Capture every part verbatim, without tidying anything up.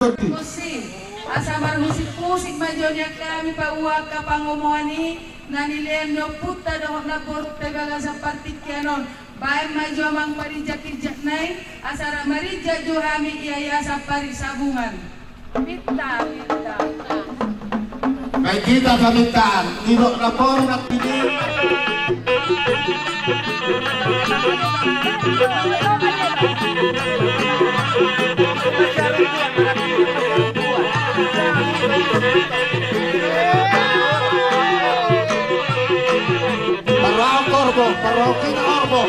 Husik, asa marhusik-husik ma jo nian hami paboa angka pangomoan i na nilean ni ompunta dohot namborunta di bagasan partingkian on. Baen ma jo amang parinjak-injakna i, asa rap marinjak jo hami i, ia sampari sabungan. Pinta, pinta. Baen hita pamintaan, nidok na boru na pidi. Parrohahon horbo, parrohahon horbo.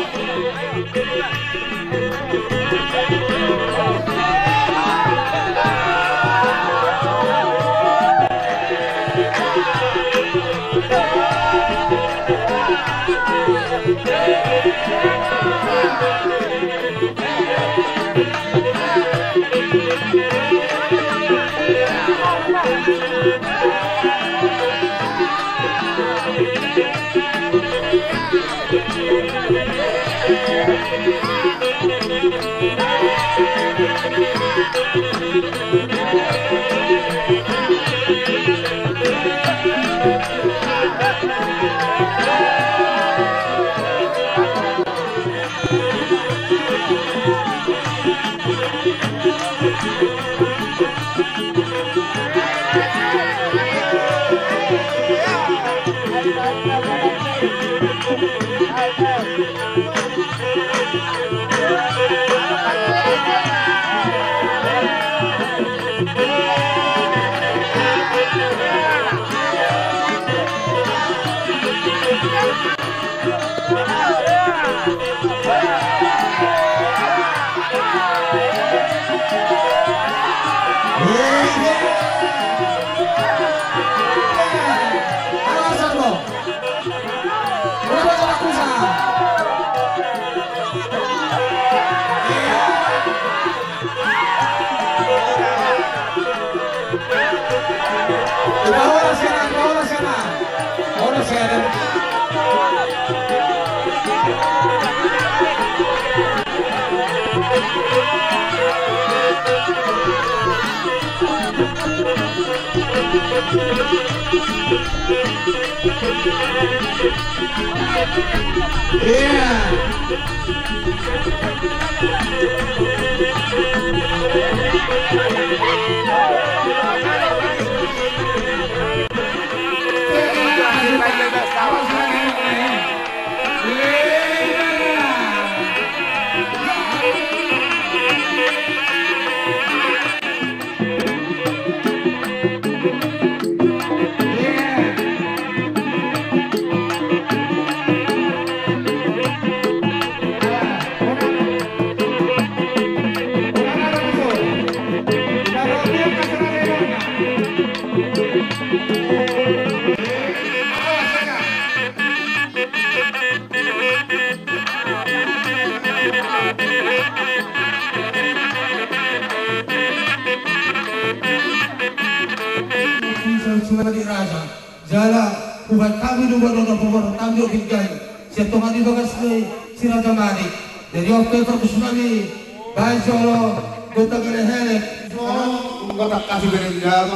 Jala hubaen hami do badono, hubaen hami do pinggan sian tonga ni bagas ni si Raja Manik. Jadi on pe pargonsi nami, baen jolo gotang elek-elek. Jolo gotang kasi berendam.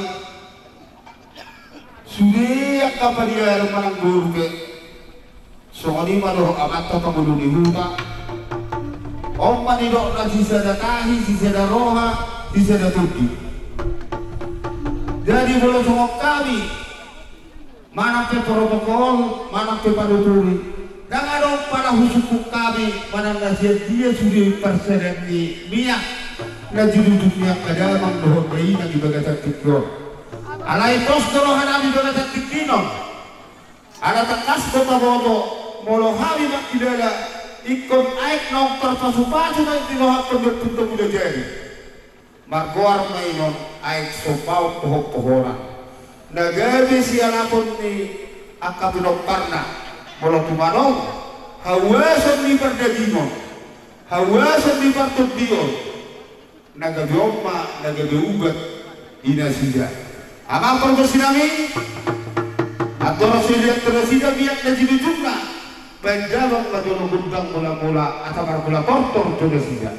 Sude angka pariaran manang boru pe. Songon i ma dohot amanta pangulu ni huta. On ma nidokna sisada tahi, sisada roha, sisada tondi. Jadi molo songon hami, manang pe protokol, manang pe panuturi, ndang adong pala husungkun hami manang na sian dia sude parserahan ni miak na jinujung ni angka damang dohot dainang di bagasan tingki on. Alai pos do roha nami di bagasan tingki on. Ala tangkas do taboto, molo hami mangkilala, ingkon aek naung tarpasupasu ma i di roha pembentuk pemuda jadi. Margoar ma i non aek sombaon pohon-pohonan. Na gabe sialapon ni angka pinomparna, molo tumandangkon hauason ni pardagingon, hauason ni partondion, na gabe on ma na gabe ubat di nasida. Amang pargonsi nami, andorang so dilean tu nasida miak na jinujungna, baen damang ma jolo gondang mola-mola asa marmula tortor tu nasida.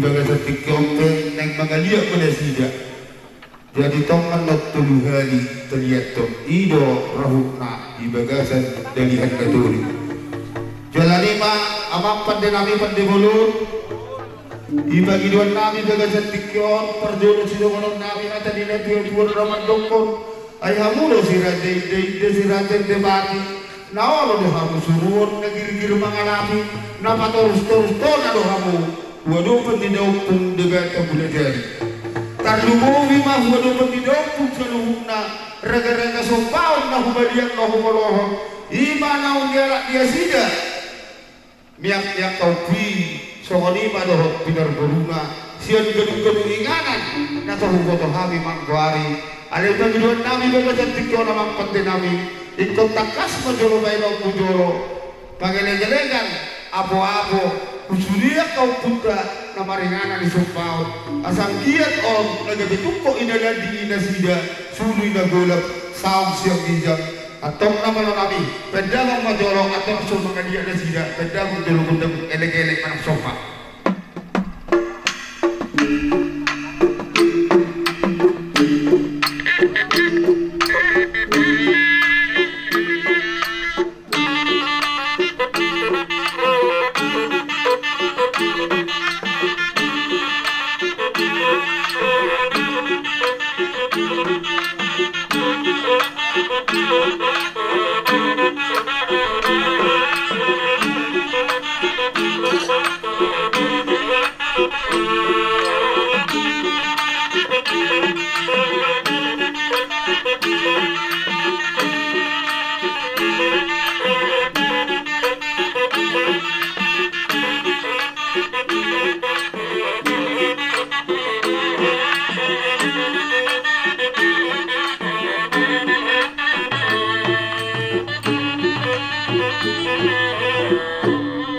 Bagasan tingki on pe naeng mangaliat ma nasida. Jadi tong annon tolu hali taliathon i do rohana di bagasan dalihan na tolu. Jala i ma amang pande nami pande bolon, di pangidoan nami bagasan tingki on, parjolo sidonganon nami hata ni natuatua na mandokkon, ai hamu do si raja indainda, si raja indapati, na olo do hamu suruon, na girgir mangalapi, na patorustorus tona do hamu tu adopan ni daompung Debata Mulajadi. Tarlumobi ma tu adopan ni daompung saluhutna, ragaraga sombaon na humaliang na humolohon, i ma naung dialap ni nasida. Miak, miak taumpu i, songon i ma dohot pinarboruna, sian ganup-ganup inganan na so huboto hami manggoari. Alai pangidoan nami bagasan tingki on amang pande nami, ingkon tangkas ma jolo baenonmu jolo pangelengelean apoapo tu sude angka ompunta na maringanan di sombaon, asa anggiat on na gabe tungkot i na landi i nasida, sulu i na golap, saong sian ginjang. Antong na malo nami, baen damang ma jolo, antong so mangaliat nasida, baen damang jolo gondang elek-elek manang somba.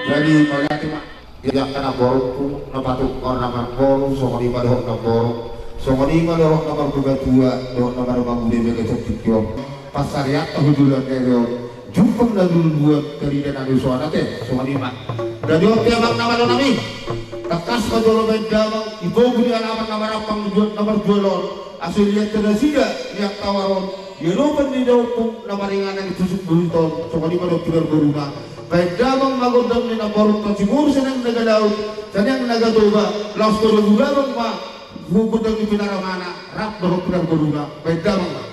Jadi, mauliate ma di angka namborungku, na patut on na marboru, songon i ma dohot namboru, songon i ma dohot na marboru, dohot na marboru, di bagasan tingki on. Pansarian tu hujuluan nami on. Jumpang na luluan tarida na nusuan ate, songon i ma. Jadi on pe amang na malo nami, tangkas ma jolo baen damang di pogu ni alaman na marampang na marjual on, asa liat nasida, liat tawar on di adopan ni daompung na maringanan di pusuk buhit on, songon i ma dohot pinarboruna. Baen damang ma gondang ni namborungta, siboru Sinaga Laut, Sinaga Toba, laos gondang ulamang ma gondang ni pinaramana rap dohot pinarboruna. Baen damang ma.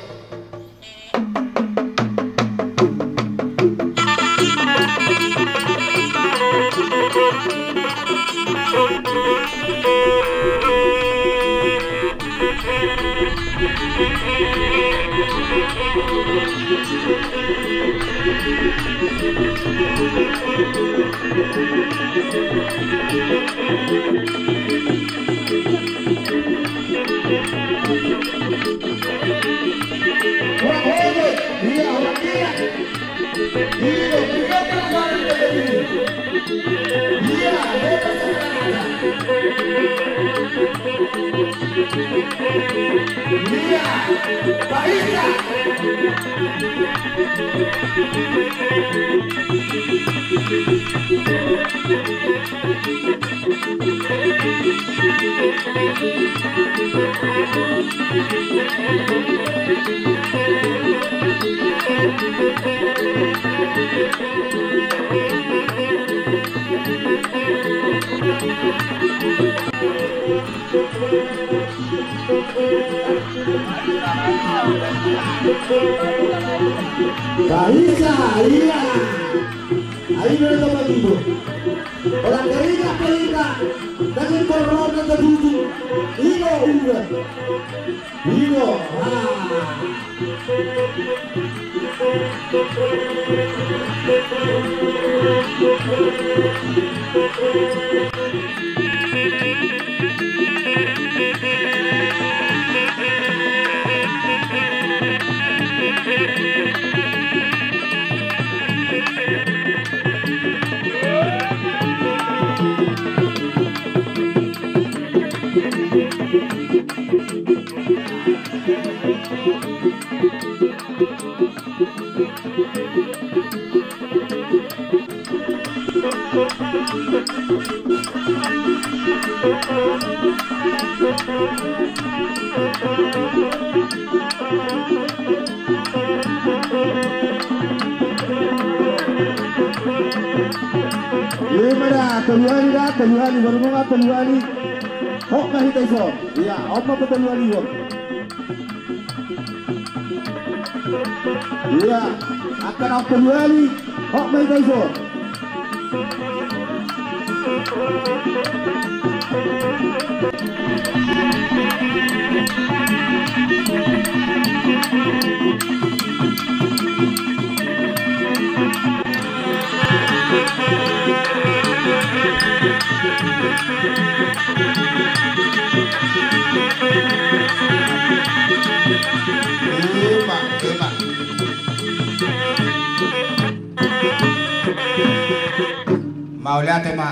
Baisa, ia. Ai, na tama ibo. Orang kerja, kerja. Daging korban, daging tutu. Ino, udah. Ino, ah. Ima da, tolu hali da, tolu hali, baru nunga tolu hali. Hot ma hita dison. Ia, on ma patolu hali on. Ia, angka na tolu hali, hot ma hita dison. Ima, ima. Mauliate ma.